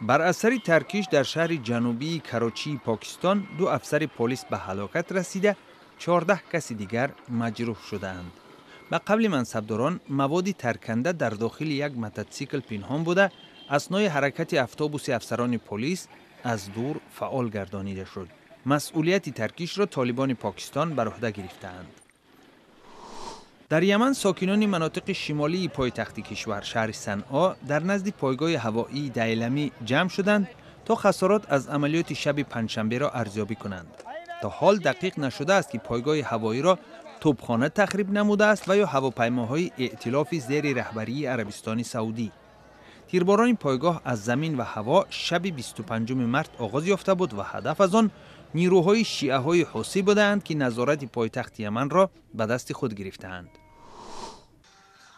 Бар асари таркиш дар шаҳри ҷанубии Карочии Покистон ду афсари полис ба ҳалокат расида, 14 каси дигар маҷрӯҳ шудаанд. Ба қавли мансабдорон, маводи тарканда дар дохили як мототсикл пинҳон буда, аснои ҳаракати автобуси афсарони полис аз дур фаъол гардонида шуд. Масъулияти таркишро Толибони Покистон бар уҳда гирифтаанд. Дар Яман сокинони манотиқи шимолии пойтахти кишвар, шаҳри Санъо, дар назди пойгоҳи ҳавоии Дайламӣ ҷамъ шуданд, то хасорот аз амалиёти шаби панҷшанберо арзёбӣ кунанд. То ҳол дақиқ нашудааст, ки пойгоҳи ҳавоиро тӯбхона тахриб намудааст ва ё ҳавопаймоҳои эътилофи зери раҳбарии Арабистони Саудӣ. Тирборони пойгоҳ аз замин ва ҳаво шаби 25 март оғоз ёфта буд ва ҳадаф аз он нирӯҳои шиаҳои ҳусӣ будаанд, ки назорати пойтахти Яманро ба дасти худ гирифтаанд.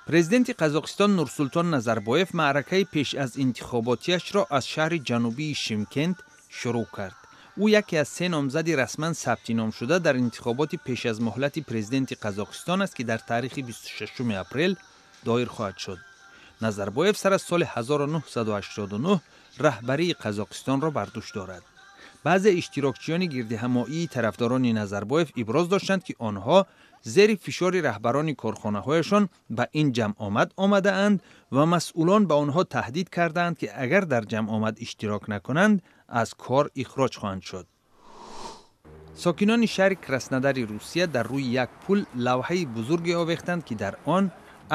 Президенти Қазоқистон Нурсултон Назарбоев маъракаи пеш аз интихоботиашро аз шаҳри ҷанубии Шимкент шурӯъ кард. Ӯ яке аз се номзади расман сабти номшуда дар интихоботи пеш аз муҳлати президенти Қазоқистон аст, ки дар таърихи 26 апрел доир хоҳад шуд. Назарбоев сар аз соли 1989 раҳбарии Қазоқистонро бар дӯш дорад. Баъзе иштирокчиёни гирдиҳамоии тарафдорони Назарбоев иброз доштанд, ки онҳо зери фишори раҳбарони корхонаҳояшон ба ин ҷамъомад омадаанд ва масъулон ба онҳо таҳдид кардаанд, ки агар дар ҷамъомад иштирок накунанд, аз кор ихроҷ хоҳанд шуд. Сокинони шаҳри Краснодари Русия дар рӯи як пул лавҳаи бузурге овехтанд, ки дар он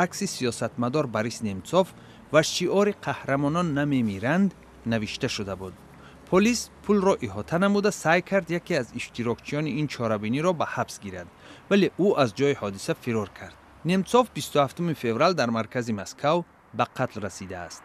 акси сиёсатмадор Борис Немцов ва шиори «Қаҳрамонон намемиранд» навишта шуда буд. Полис пулро иҳота намуда, саъй кард яке аз иштирокчиёни ин чорабиниро ба ҳабс гирад, вале ӯ аз ҷои ҳодиса фирор кард. Немцов 27 феврал дар маркази Москав ба қатл расидааст.